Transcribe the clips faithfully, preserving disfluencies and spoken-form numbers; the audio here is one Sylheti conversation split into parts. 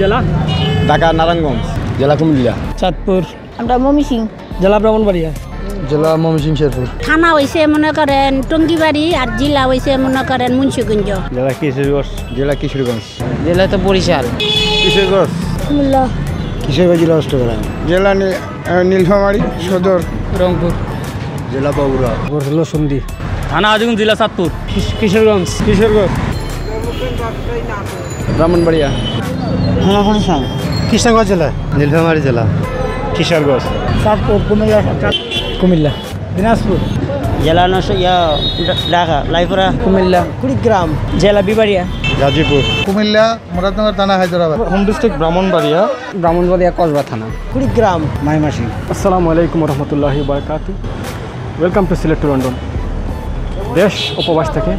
জেলা? ঢাকা নারায়ণগঞ্জ। জেলা কুমিল্লা। চাঁদপুর। আমরা ময়মনসিংহ। জেলা ব্রাহ্মণবাড়িয়া। জেলা ময়মনসিংহ শেরপুর। থানা হইছে মনে করেন টঙ্গিবাড়ি, আর জেলা হইছে মনে করেন মুন্সিগঞ্জ। জেলা কিশোরগঞ্জ। জেলা কিশোরগঞ্জ। জেলা তো বরিশাল। কিশোরগঞ্জ। কুমিল্লা। কিশোরগঞ্জ জেলা অষ্টগ্রাম। জেলা নি-, আহ, নীলফামারী সদর। রংপুর। জেলা বগুড়া। উপজেলা নরসিংদী। থানা আজিগঞ্জ, জেলা চাঁদপুর। কিশ-, কিশোরগঞ্জ। কিশোরগঞ্জ। ব্রাহ্মণবাড়িয়া। থানা বরিশাল। কিশোরগঞ্জ জেলা। নীলফামারী জেলা। কিশোরগঞ্জ। চাঁদপুর, কুমিল্লা। কুমিল্লা। দিনাজপুর। জেলা নস-, ইয়া, ঢা-, ঢাকা, লাইপুরা। কুমিল্লা। কুড়িগ্রাম। জেলা বিবাড়িয়া। গাজীপুর। কুমিল্লা, মুরাদনগর থানা, হায়দরাবাদ। Home district Brahmanbaria. ব্রাহ্মণবাড়িয়া কসবা থানা। কুড়িগ্রাম। ময়মনসিংহ। আসসালামু আলাইকুম রহমতুল্লাহি বারাকাতু। Welcome to Sylhet to London. দেশ ও প্রবাস থেকে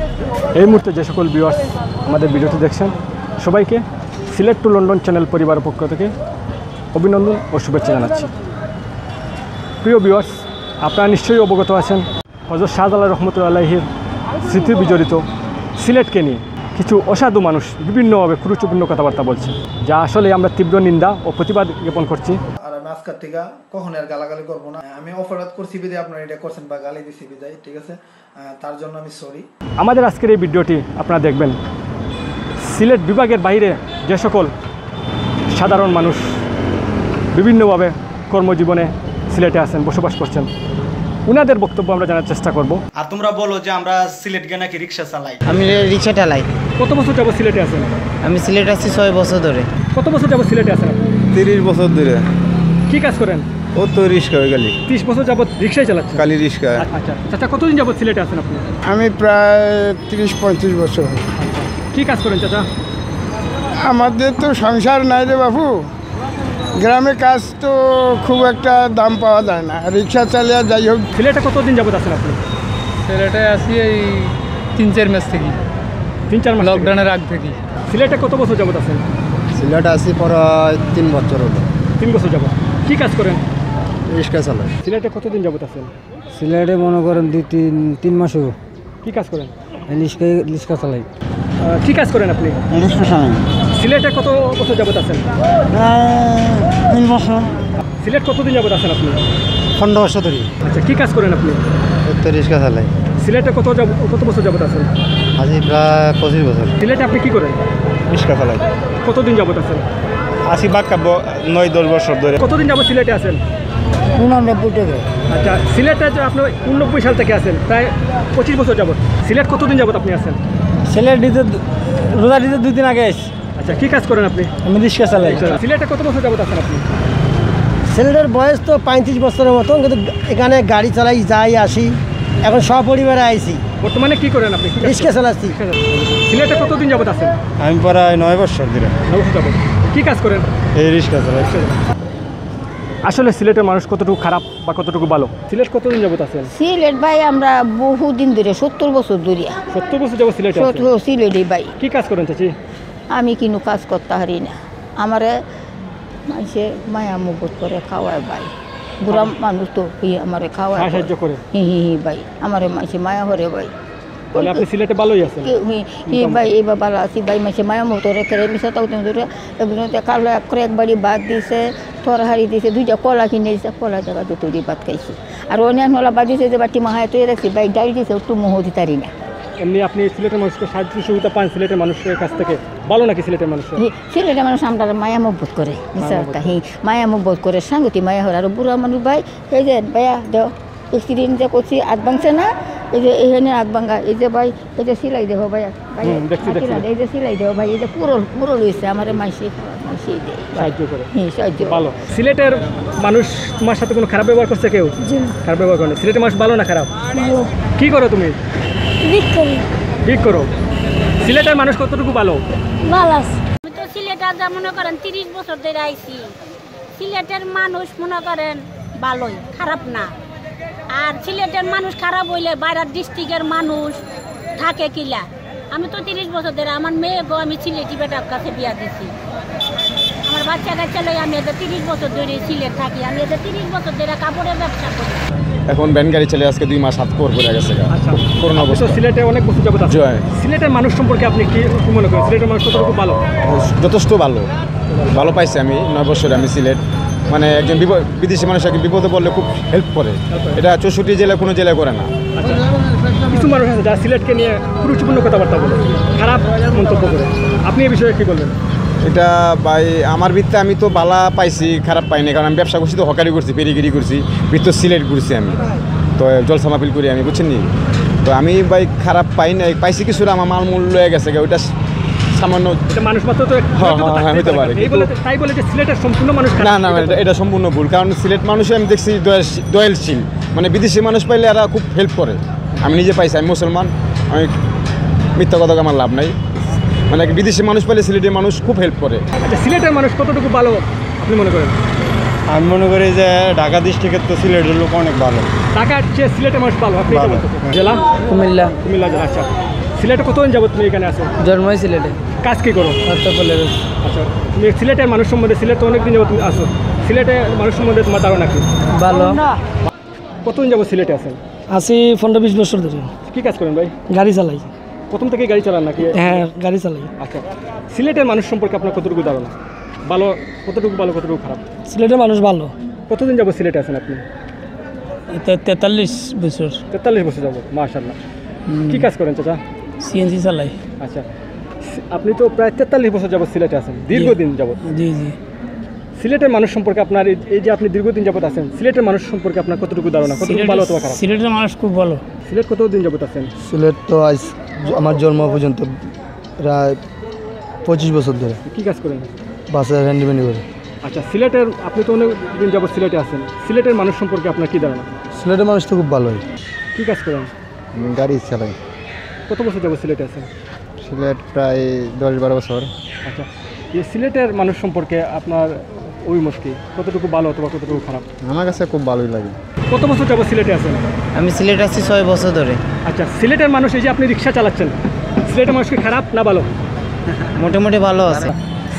এই মুহূর্তে যে সকল ভিউয়ার্স আমাদের ভিডিওটি দেখছেন, সবাইকে সিলেট টু লন্ডন চ্যানেল পরিবারের পক্ষ থেকে অভিনন্দন ও শুভেচ্ছা জানাচ্ছি। প্রিয় ভিউয়ার্স, আপনারা নিশ্চয়ই অবগত আছেন হযরত শাহজালাল রহমতুল্লাহ আলাইহির স্মৃতি বিজড়িত সিলেটকে নিয়ে কিছু অসাধু মানুষ বিভিন্নভাবে কুরুচিপূর্ণ কথাবার্তা বলছে, যা আসলে আমরা তীব্র নিন্দা ও প্রতিবাদ জ্ঞাপন করছি। আর আমি আজকের থেকে কখনো আর গালাগালি করবো না। আমি অপরাধ করছি বিধায় আপনারা এটা করছেন বা গালি দিছি বিধায়, ঠিক আছে? আহ, তার জন্য আমি সরি। আমাদের আজকের এই ভিডিওটি আপনারা দেখবেন সিলেট বিভাগের বাইরে যে সকল সাধারণ মানুষ বিভিন্নভাবে কর্মজীবনে সিলেটে আছেন, বসবাস করছেন, উনাদের বক্তব্য আমরা জানার চেষ্টা করব। আর তোমরা বলো যে আমরা সিলেট গিয়ে নাকি রিক্সা চালাই। আমি রে-, রিক্সা চালাই। কত বছর যাবত সিলেটে আছেন? আমি সিলেট আছি ছয় বছর ধরে। কত বছর যাবত সিলেটে আছেন আপনি? তিরিশ বছর ধরে। কি কাজ করেন? ও তো রিক্সা হয়ে গেলি। তিরিশ বছর যাবত রিক্সাই চালাচ্ছেন? খালি রিক্সা। আচ্ছা, চাচা, কতদিন যাবত সিলেটে আছেন আপনি? আমি প্রায় তিরিশ পঁয়ত্রিশ বছর। কি কাজ করেন, চাচা? আমাদের তো সংসার নাই রে বাপু, গ্রামে কাজ তো খুব একটা দাম পাওয়া যায় না, রিক্সা চালিয়ে যাই হোক। সিলেটে কতদিন যাবত আছেন আপনি? সিলেটে আছি এই তিন চার মাস থেকে। তিন চার মাস থেকে? লকডাউনের আগ থেকে। সিলেটে কত বছর যাবত আছেন? সিলেটে আছি প্রায় তিন বছর হলো। তিন বছর যাবত। কি কাজ করেন? রিক্সা চালাই। সিলেটে কতদিন যাবত আছেন? সিলেটে মনে করেন দুই তিন, তিন মাস হলো। কি কাজ করেন? রিক্সা, রিক্সা চালাই। আহ, কি কাজ করেন আপনি? রিক্সা চালাই। সিলেটে কত বছর যাবত আছেন? প্রায় তিন বছর। সিলেট কতদিন যাবত আছেন আপনি? পনেরো বছর ধরে। আচ্ছা, কি কাজ করেন আপনি? এই তো রিক্সা চালাই। সিলেটে কত যাব-, কত বছর যাবত আছেন? আছি প্রায় পঁচিশ বছর। সিলেটে আপনি কি করেন? রিক্সা চালাই। কতদিন যাবত আছেন? আছি বাক্কা ব-, নয় দশ বছর ধরে। কতদিন যাবত সিলেটে আছেন? ঊননব্বই থেকে। আচ্ছা, সিলেটে যে আপনি ঊননব্বই সাল থেকে আছেন, প্রায় পঁচিশ বছর যাবত। সিলেট কতদিন যাবত আপনি আছেন? সিলেট দিতে, রোজা দিতে দুই দিন আগে আইছি। আচ্ছা, কি কাজ করেন আপনি? আমি রিক্সা চালাই। সিলেটে কত বছর যাবত আছেন আপনি? সিলেটের বয়স তো পঁয়ত্রিশ বছরের মতন, কিন্তু এখানে গাড়ি চালাই, যাই আসি, এখন সপরিবারে আইছি। বর্তমানে কি করেন আপনি? কি কাজ রিক্সা করেন? চালাচ্ছি। রিক্সা চালাচ্ছেন। সিলেটে কতদিন যাবত আছেন? আমি প্রায় নয় বছর ধরে। নয় বছর যাবত। কি কাজ করেন? এই রিক্সা চালাই। আসলে সিলেটের মানুষ কতটুকু খারাপ বা কতটুকু ভালো? সিলেট কতদিন যাবত আছেন? সিলেট ভাই, আমরা বহুদিন ধরে, সত্তর বছর ধরে। সত্তর বছর যাবত সিলেটে আছেন? সত্তর, সিলেটে ভাই। কি কাজ করেন, চাচি? আমি কিনু কাজ করতে পারি না। আমারে মাইনষে মায়া মহব্বত করে খাওয়ায় ভাই। বুড়া মানুষ তো, হি আমারে খাওয়ায়। সাহায্য করে? হি, হি, হি ভাই। আমারে মাইনষে মায়া করে ভাই। তাহলে আপনি সিলেটে ভালোই আছেন? হি, হি ভাই, এইবার ভালা আছি ভাই, মাইনষে মায়া মহব্বত করে, মিছা তাও তুমি ধরে, এমনি তো কালো এক করে একবারই ভাত দিছে, তরকারি দিছে, দুইটা কলা কিনে দিছে, কলা জাগা দুটো দি ভাত খাইছি। আর অনেক নলা ভাত দিছে যে বাটি মাহায় তৈরি রাখছি ভাই, ডাল দিছে, একটু মোহ দিতারি না। এমনি আপনি সিলেটের মানুষকে সাহায্য সুবিধা পান সিলেটের মানুষের কাছ থেকে? ভালো নাকি সিলেটের মানুষ? হি, সিলেটের মানুষ আমরা মায়া মহব্বত করে, মিছা কথা। হি, মায়া মহব্বত করে, সাংঘাতিক মায়া করে। আর বুড়া মানুষ ভাই, এই যে ভাইয়া, দেও, এক্সিডেন্ট যে করছি, আত ভাঙছে না, এই যে এখানে আত ভাঙা, এই যে ভাই, এই যে সিলাই দেহ ভাইয়া, ভাইয়া, হুম, দেখছি, দেখছি। এই যে সিলাই দেহ ভাই, এই যে পুরো, পুরো রয়েছে, আমারে মাইনষে, মাইনষে দেয়। সাহায্য করে। হুম, সাহায্য। ভালো। সিলেটের মানুষ তোমার সাথে কোনো খারাপ ব্যবহার করছে কেউ? জি না। খারাপ ব্যবহার করে না। সিলেটের মানুষ ভালো না খারাপ? ভালো। কি করো তুমি? ভিক করি। ভিক করো। সিলেটের মানুষ কতটুকু ভালো? ভালো আছে। আমি তো সিলেট আজ মনে করেন তিরিশ বছর ধরে আইছি। সিলেটের মানুষ মনে করেন ভালোই, খারাপ না। আর সিলেটের মানুষ খারাপ হইলে বাইরের ডিস্ট্রিক্টের মানুষ থাকে কিলা? আমি তো তিরিশ বছর ধরে আমার মেয়ে গো আমি সিলেটি বেটার কাছে বিয়া দিছি। আমার বাচ্চা কাচ্চা লই আমি এদের তিরিশ বছর ধরে সিলেট থাকি, আমি এদের তিরিশ বছর ধরে কাপড়ের ব্যবসা করি। এখন ভ্যান গাড়ি চলে আজকে দুই মাস হাত পর পড়ে গেছে গা। আচ্ছা, করোনা আপনি তো অবস্থা। সিলেটে অনেক বছর যাবত আছেন। জি। সিলেটের মানুষ সম্পর্কে আপনি কি, কি মনে করেন? সিলেটের মানুষ কতটুকু ভালো? যথেষ্ট ভালো। ভালো পাইছি আমি নয় বছরে আমি সিলেট, মানে একজন বিপ-, বিদেশি মানুষ একজন বিপদে পড়লে খুব হেল্প করে। এটা চৌষট্টি জেলা কোনো জেলা করে না। আচ্ছা, কিছু মানুষ আছে যারা সিলেটকে নিয়ে কুরুচিপূর্ণ কথাবার্তা বলে, খারাপ মন্তব্য করে, আপনি এই বিষয়ে কি বলবেন? এটা ভাই, আমার ভিত্তে আমি তো বালা পাইছি, খারাপ পাই না, কারণ আমি ব্যবসা করছি তো, হকারি করছি, পেরিগিরি করছি, ভিত্তে সিলেট ঘুরছি আমি, তো জলসা মাহফিল করি আমি, বুঝছেন নি? তো আমি ভাই খারাপ পাই না, পাইছি কিছুটা, আমার মাল মূল লয়ে গেছে গা, ওইটা সামান্য। এটা মানুষ মাত্র তো এক-, হ্যাঁ, হ্যাঁ, হ্যাঁ, হইতে পারে। এই বলে, তাই বলে যে সিলেটের সম্পূর্ণ মানুষ খারাপ, না, না, এটা এটা, এটা সম্পূর্ণ ভুল, কারণ সিলেট মানুষ আমি দেখছি দয়াল-, দয়ালশীল, মানে বিদেশি মানুষ পাইলে এরা খুব হেল্প করে। আমি নিজে পাইছি, আমি মুসলমান, আমি মিথ্যা কথা আমার লাভ নাই। মানে বিদেশি মানুষ পাইলে সিলেটের মানুষ খুব হেল্প করে। আচ্ছা, সিলেটের মানুষ কতটুকু ভালো আপনি মনে করেন? আমি মনে করি যে ঢাকা ডিস্ট্রিক্টের তো সিলেটের লোক অনেক ভালো। ঢাকার চেয়ে সিলেটের মানুষ ভালো, আপনি এটা ভালো। বলতে চাচ্ছেন? জেলা? কুমিল্লা। কুমিল্লা জেলা, আচ্ছা। সিলেটে কতদিন যাবত তুমি এখানে আছো? জন্মই সিলেটে। কাজ কি করো? আচ্ছা, তুমি সিলেটের মানুষ সম্বন্ধে, সিলেট তো অনেকদিন যাবত তুমি আছো, সিলেটের মানুষ সম্বন্ধে তোমার ধারণা কি? ভালো। কতদিন যাবত সিলেটে আছেন? আছি পনেরো বিশ বছর ধরে। কি কাজ করেন ভাই? গাড়ি চালাই। প্রথম থেকে গাড়ি চালান নাকি? হ্যাঁ, গাড়ি চালাই। আচ্ছা, সিলেটের মানুষ সম্পর্কে আপনার কতটুকু ধারণা? ভালো, কতটুকু ভালো, কতটুকু খারাপ? সিলেটের মানুষ ভালো। কতদিন যাবত সিলেটে আছেন আপনি? তে-, তেতাল্লিশ বছর। তেতাল্লিশ বছর যাবত, মাশাআল্লাহ। হুম। কি কাজ করেন চাচা? সিএনজি চালাই। আচ্ছা, সি-, আপনি তো প্রায় তেতাল্লিশ বছর যাবত সিলেটে আছেন, দীর্ঘদিন যাবত। জি, জি। সিলেটের মানুষ সম্পর্কে আপনার এই, এই যে আপনি দীর্ঘদিন যাবত আছেন, সিলেটের মানুষ সম্পর্কে আপনার কতটুকু ধারণা, কতটুকু সিলেটের, ভালো অথবা খারাপ? সিলেটের মানুষ খুব ভালো। সিলেট কতদিন যাবত আছেন? সিলেট তো আজ আমার জন্ম পর্যন্ত প্রায় পঁচিশ বছর ধরে। কি কাজ করেন? বাসে হ্যান্ডিম্যানি করি। আচ্ছা, সিলেটের, আপনি তো অনেক দিন যাবত সিলেটে আছেন, সিলেটের মানুষ সম্পর্কে আপনার কি ধারণা? সিলেটের মানুষ তো খুব ভালোই। কি কাজ করেন? উম, গাড়ি চালাই। কত বছর যাবত সিলেটে আছেন? সিলেট প্রায় দশ বারো বছর। আচ্ছা, এই সিলেটের মানুষ সম্পর্কে আপনার অভিমত কি? কতটুকু ভালো অথবা কতটুকু খারাপ? আমার কাছে খুব ভালোই লাগে। কত বছর যাবত সিলেটে আছেন? আমি সিলেট আছি ছয় বছর ধরে। আচ্ছা, সিলেটের মানুষ, এই যে আপনি রিক্সা চালাচ্ছেন, সিলেটের মানুষ কি খারাপ না ভালো? মোটামুটি ভালো আছে।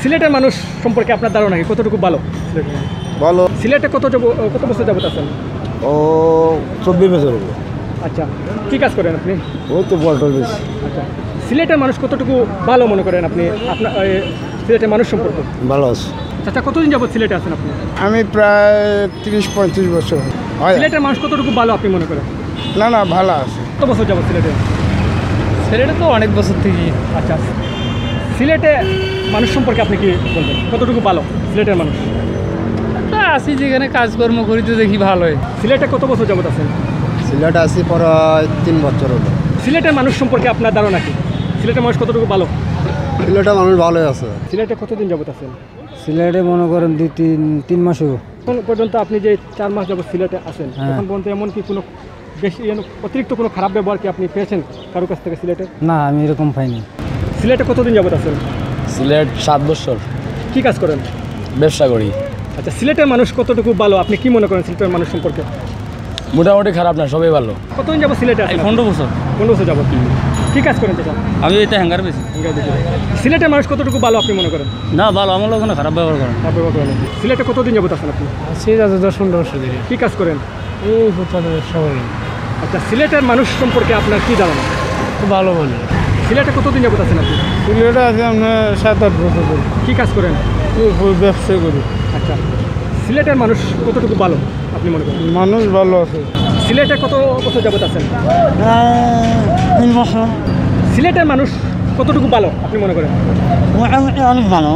সিলেটের মানুষ সম্পর্কে আপনার ধারণা কি? কতটুকু ভালো সিলেটের মানুষ? ভালো। সিলেটে কত যাব-, কত বছর যাবত আছেন? ও, চব্বিশ বছর হলো। আচ্ছা, কি কাজ করেন আপনি? ও তো পল্টন বেশি। আচ্ছা, সিলেটের মানুষ কতটুকু ভালো মনে করেন আপনি? আপনার, এ, সিলেটের মানুষ সম্পর্কে? ভালো আছে। আচ্ছা, কতদিন যাবত সিলেটে আছেন আপনি? আমি প্রায় ত্রিশ পঁয়ত্রিশ বছর হয়। সিলেটের মানুষ কতটুকু ভালো আপনি মনে করেন? না, না, ভালো আছে। কত বছর যাবত সিলেটে? সিলেটে তো অনেক বছর থেকে। আচ্ছা, সিলেটে মানুষ সম্পর্কে আপনি কি বলবেন? কতটুকু ভালো সিলেটের মানুষ? তা আছি যেখানে কাজকর্ম করি তো দেখি ভালোই। সিলেটে কত বছর যাবত আছেন? সিলেটে আছি প্রায় তিন বছর হলো। সিলেটের মানুষ সম্পর্কে আপনার ধারণা কি? সিলেটের মানুষ কতটুকু ভালো? সিলেটের মানুষ ভালোই আছে। সিলেটে কতদিন যাবত আছেন? সিলেটে মনে করেন দুই তিন, তিন মাসও। এখন পর্যন্ত আপনি যে চার মাস যাবত সিলেটে আছেন, হ্যাঁ। এখন পর্যন্ত এমন কি কোনো বেশি, এমন অতিরিক্ত কোনো খারাপ ব্যবহার কি আপনি পেয়েছেন কারো কাছ থেকে সিলেটে? না, আমি এরকম পাইনি। সিলেটে কতদিন যাবত আছেন? সিলেট সাত বছর। কি কাজ করেন? ব্যবসা করি। আচ্ছা, সিলেটের মানুষ কতটুকু ভালো, আপনি কি মনে করেন সিলেটের মানুষ সম্পর্কে? মোটামুটি খারাপ না, সবই ভালো। কতদিন যাবত সিলেটে আছেন এই আপনি? পনেরো বছর। পনেরো বছর যাবত। কি কাজ করেন চাচা? আমি এটা হ্যাঙ্গার বেশি। হ্যাঙ্গার বেশি। সিলেটের মানুষ কতটুকু ভালো আপনি মনে করেন? না, ভালো, আমার লোক কোনো খারাপ ব্যবহার করে না। খারাপ ব্যবহার করে না। সিলেটে কতদিন যাবত আছেন আপনি? আছি দাদা দশ পনেরো বছর ধরে। কি কাজ করেন? এই ফুটপাতে ব্যবসা করি। আচ্ছা, সিলেটের মানুষ সম্পর্কে আপনার কি ধারণা? খুব ভালো মানুষ। সিলেটে কতদিন যাবত আছেন আপনি? সিলেটে আছি আমরা সাত আট বছর ধরে। কি কাজ করেন? এই ফু-, ব্যবসা করি। আচ্ছা, সিলেটের মানুষ কতটুকু ভালো আপনি মনে করেন? মানুষ ভালো আছে। সিলেটে কত বছর যাবত আছেন? প্রায় তিন বছর। সিলেটের মানুষ কতটুকু ভালো আপনি মনে করেন? মোটামুটি অনেক ভালো।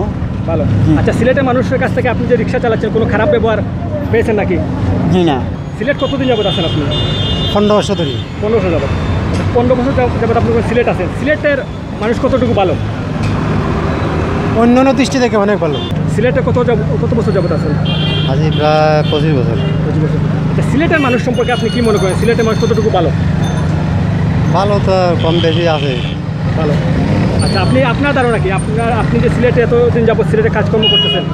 ভালো। হুম। আচ্ছা, সিলেটের মানুষের কাছ থেকে আপনি যে রিক্সা চালাচ্ছেন, কোনো খারাপ ব্যবহার পেয়েছেন নাকি? জি না। সিলেট কতদিন যাবত আছেন আপনি? পনেরো বছর ধরে। পনেরো বছর যাবত। আচ্ছা, পনেরো বছর যাব-, যাবত আপনি যখন সিলেট আছেন, সিলেটের মানুষ কতটুকু ভালো? অন্যান্য দৃষ্টি থেকে অনেক ভালো। সিলেটে কত যাব-, কত বছর যাবত আছেন? আজ প্রায় পঁচিশ বছর। পঁচিশ বছর। আচ্ছা, সিলেটের মানুষ সম্পর্কে আপনি কি মনে করেন? সিলেটের মানুষ কতটুকু ভালো? ভালো তো কম বেশি আছে। ভালো। আচ্ছা, আপনি, আপনার ধারণা কি? আপনার, আপনি যে সিলেটে এতদিন যাবত সিলেটে কাজকর্ম করতেছেন,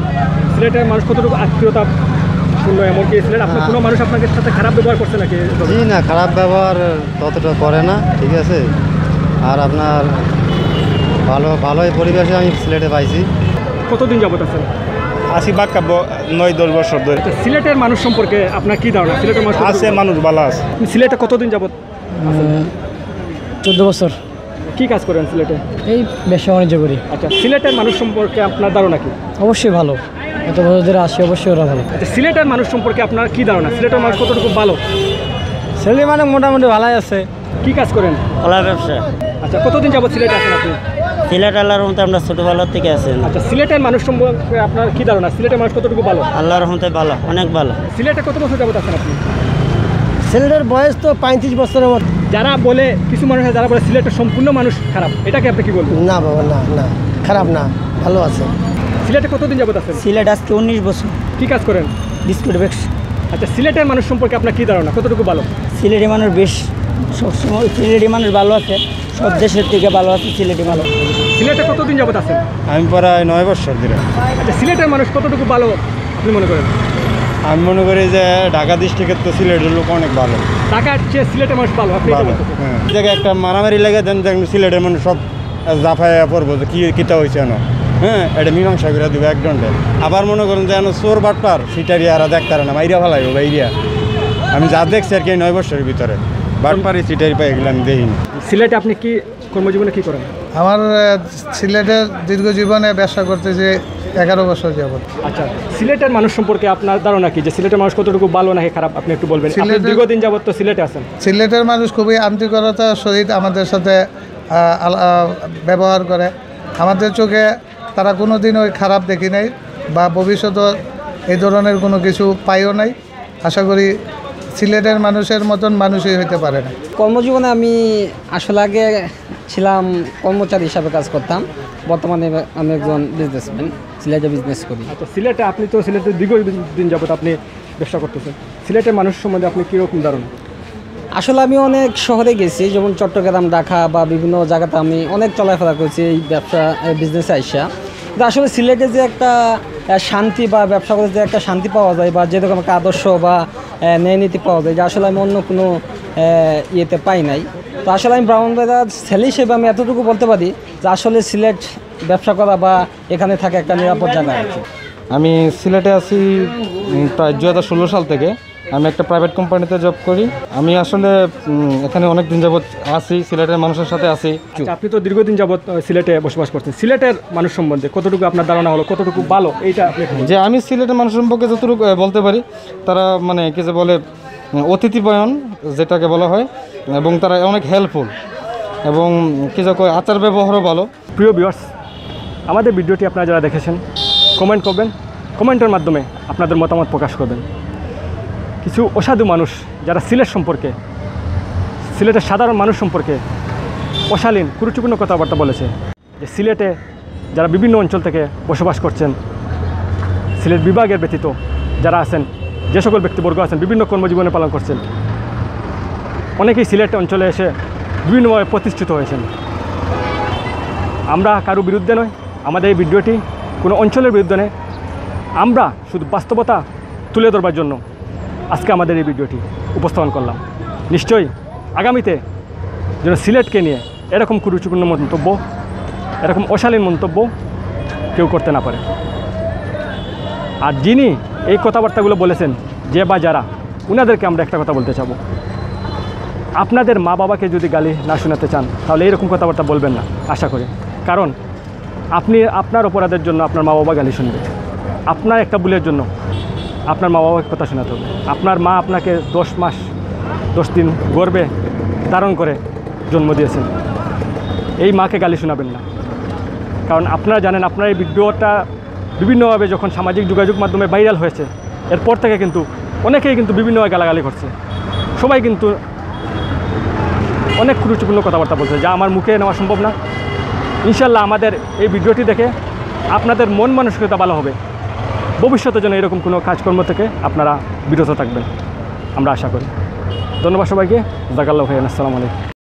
সিলেটের মানুষ কতটুকু আত্মীয়তা পূর্ণ, এমনকি সিলেট আপনার হ্যাঁ। কোনো মানুষ আপনার সাথে খারাপ ব্যবহার করছে নাকি? জি না, খারাপ ব্যবহার ততটা করে না, ঠিক আছে। আর আপনার ভালো, ভালোই পরিবেশে আমি সিলেটে পাইছি। কতদিন যাবত আছেন? আছি বাক্কা ব-, নয় দশ বছর ধরে। আচ্ছা, সিলেটের মানুষ সম্পর্কে আপনার কি ধারণা? সিলেটের মানুষ আছে, কতটুকু মানুষ ভালো আছে। আপনি সিলেটে কতদিন যাবত? উম, চোদ্দ বছর। কি কি কাজ করেন সিলেটে? এই ব্যবসা বাণিজ্য করি। আচ্ছা, সিলেটের মানুষ সম্পর্কে আপনার ধারণা কি? অবশ্যই ভালো, এত বছর ধরে আসি, অবশ্যই ওরা ভালো। আচ্ছা, সিলেটের মানুষ সম্পর্কে আপনার কি ধারণা? সিলেটের মানুষ কতটুকু ভালো? সিলেটের মানুষ মোটামুটি ভালাই আছে। কি কাজ করেন? কলা ব্যবসা। আচ্ছা, কতদিন যাবত সিলেটে আছেন আপনি? সিলেট আল্লাহর রহমতে আমরা ছোটবেলা থেকে আছি। আচ্ছা, সিলেটের মানুষ সম্পর্কে আপনার কি ধারণা? সিলেটের মানুষ কতটুকু ভালো? আল্লাহর রহমতে ভালো, অনেক ভালো। সিলেটে কত বছর যাবত আছেন আপনি? সিলেটের বয়স তো পঁয়ত্রিশ বছরের মতো। যারা বলে, কিছু মানুষ আছে যারা বলে সিলেটের সম্পূর্ণ মানুষ খারাপ, এটাকে আপনি কি বলবেন? না বাবা, না, না, খারাপ না, ভালো আছে। সিলেটে কতদিন যাবত আছেন? সিলেট আজকে উনিশ বছর। কি কাজ করেন? বিস্কুট ব্যবসা। আচ্ছা, সিলেটের মানুষ সম্পর্কে আপনার কি ধারণা, কতটুকু ভালো? সিলেটি মানুষ বেশ, সবসময় সিলেটি মানুষ ভালো আছে, সব দেশের থেকে ভালো আছে সিলেটি মানুষ। সিলেটে কতদিন যাবত আছেন? আমি প্রায় নয় বছর ধরে। আচ্ছা, সিলেটের মানুষ কতটুকু ভালো আপনি মনে করেন? আমি মনে করি যে ঢাকা ডিস্ট্রিক্টের তো সিলেটের লোক অনেক ভালো। ঢাকার চেয়ে সিলেটের মানুষ ভালো, আপনি এটা ভালো। বলতে চাচ্ছেন? হ্যাঁ, এই জায়গায় একটা মারামারি লাগে দেন, দেখেন সিলেটের মানুষ সব জাফাইয়া পড়বো যে কি, কিতা হয়েছে এনো। হ্যাঁ, এটা মীমাংসা করে দিবে এক দণ্ডে। আবার মনে করেন যে এনো চোর বাটপার, সিটারি আর দেখতারা না, মাইরা ফালাইবো বাইরিয়া। আমি যা দেখছি আর কি এই নয় বছরের ভিতরে, বাটপারি সিটারি পাই এগুলো আমি দেখিনি। সিলেটে আপনি কি কর্মজীবনে কি করেন? আমার, আহ, সিলেটের দীর্ঘ জীবনে ব্যবসা করতেছি এগারো বছর যাবত। আচ্ছা, সিলেটের মানুষ সম্পর্কে আপনার ধারণা কি, যে সিলেটের মানুষ কতটুকু ভালো নাকি খারাপ, আপনি একটু বলবেন? আপনি সিলেটের দীর্ঘদিন যাবত তো সিলেটে আছেন। সিলেটের মানুষ খুবই আন্তরিকতার সহিত আমাদের সাথে, আহ, আল-, আহ, ব্যবহার করে। আমাদের চোখে তারা কোনোদিন ওই খারাপ দেখি নাই বা ভবিষ্যতে এই ধরনের কোনো কিছু পাইও নাই। আশা করি সিলেটের মানুষের মতন মানুষই হইতে পারে না। কর্মজীবনে আমি আসলে আগে ছিলাম কর্মচারী হিসাবে কাজ করতাম, বর্তমানে আমি একজন বিজনেসম্যান, সিলেটে বিজনেস করি। আচ্ছা, সিলেটে আপনি তো সিলেটে দীর্ঘদিন যাবত আপনি ব্যবসা করতেছেন, সিলেটের মানুষ সম্বন্ধে আপনি কীরকম ধারণা? আসলে আমি অনেক শহরে গেছি, যেমন চট্টগ্রাম, ঢাকা বা বিভিন্ন জায়গাতে আমি অনেক চলাফেরা করেছি এই ব্যবসা, এ, বিজনেসে আইসা। তো আসলে সিলেটে যে একটা, এ, শান্তি বা ব্যবসা করে যে একটা শান্তি পাওয়া যায় বা যেরকম একটা আদর্শ বা, এ, ন্যায় নীতি পাওয়া যায়, যে আসলে আমি অন্য কোনো, এ, ইয়েতে পাই নাই। তো আসলে আমি ব্রাহ্মণবাড়িয়ার ছেলে হিসেবে আমি এতটুকু বলতে পারি যে আসলে সিলেট ব্যবসা করা বা এখানে থাকা একটা নিরাপদ জায়গা আর কি। আমি সিলেটে আছি, উম, প্রায় দুই হাজার ষোলো সাল থেকে। আমি একটা প্রাইভেট কোম্পানিতে জব করি। আমি আসলে, উম, এখানে অনেক দিন যাবত আছি, সিলেটের মানুষের সাথে আছি। আচ্ছা, আপনি তো দীর্ঘদিন যাবত, আহ, সিলেটে বসবাস করছেন, সিলেটের মানুষ সম্বন্ধে কতটুকু আপনার ধারণা হলো, কতটুকু ভালো, এইটা আপনি একটু বলুন। যে আমি সিলেটের মানুষ সম্পর্কে যতটুকু, আহ, বলতে পারি, তারা মানে কি যে বলে, উম, অতিথিপরায়ণ যেটাকে বলা হয়, এবং তারা অনেক হেল্পফুল এবং কি যে কয় আচার ব্যবহারও ভালো। প্রিয় ভিউয়ার্স, আমাদের ভিডিওটি আপনারা যারা দেখেছেন, কমেন্ট করবেন, কমেন্টের মাধ্যমে আপনাদের মতামত প্রকাশ করবেন। কিছু অসাধু মানুষ যারা সিলেট সম্পর্কে, সিলেটের সাধারণ মানুষ সম্পর্কে অশালীন, কুরুচিপূর্ণ কথাবার্তা বলেছে, যে সিলেটে যারা বিভিন্ন অঞ্চল থেকে বসবাস করছেন, সিলেট বিভাগের ব্যতীত যারা আছেন, যে সকল ব্যক্তিবর্গ আছেন, বিভিন্ন কর্মজীবনে পালন করছেন, অনেকেই সিলেট অঞ্চলে এসে বিভিন্নভাবে প্রতিষ্ঠিত হয়েছেন। আমরা কারো বিরুদ্ধে নয়, আমাদের এই ভিডিওটি কোনো অঞ্চলের বিরুদ্ধে নয়। আমরা শুধু বাস্তবতা তুলে ধরবার জন্য আজকে আমাদের এই ভিডিওটি উপস্থাপন করলাম। নিশ্চয়ই আগামীতে যেন সিলেটকে নিয়ে এরকম কুরুচিপূর্ণ মন্তব্য, এরকম অশালীন মন্তব্য কেউ করতে না পারে। আর যিনি এই কথাবার্তাগুলো বলেছেন, যে বা যারা, ওনাদেরকে আমরা একটা কথা বলতে চাবো, আপনাদের মা বাবাকে যদি গালি না শোনাতে চান, তাহলে এইরকম কথাবার্তা বলবেন না, আশা করি। কারণ আপনি, আপনার অপরাধের জন্য আপনার মা বাবা গালি শুনবে, আপনার একটা ভুলের জন্য আপনার মা বাবাকে কথা শোনাতে হবে। আপনার মা আপনাকে দশ মাস, দশ দিন গর্ভে ধারণ করে জন্ম দিয়েছেন, এই মাকে গালি শোনাবেন না। কারণ আপনারা জানেন, আপনার এই ভিডিওটা বিভিন্নভাবে যখন সামাজিক যোগাযোগ মাধ্যমে ভাইরাল হয়েছে, এরপর থেকে কিন্তু অনেকেই কিন্তু বিভিন্নভাবে গালাগালি করছে, সবাই কিন্তু অনেক কুরুচিপূর্ণ কথাবার্তা বলছে, যা আমার মুখে নেওয়া সম্ভব না। ইনশাল্লাহ, আমাদের এই ভিডিওটি দেখে আপনাদের মন মানসিকতা ভালো হবে, ভবিষ্যতে যেন এরকম কোনো কাজকর্ম থেকে আপনারা বিরত থাকবেন, আমরা আশা করি। ধন্যবাদ সবাইকে, জাজাকাল্লাহ খাইরান। আসসালামু আলাইকুম।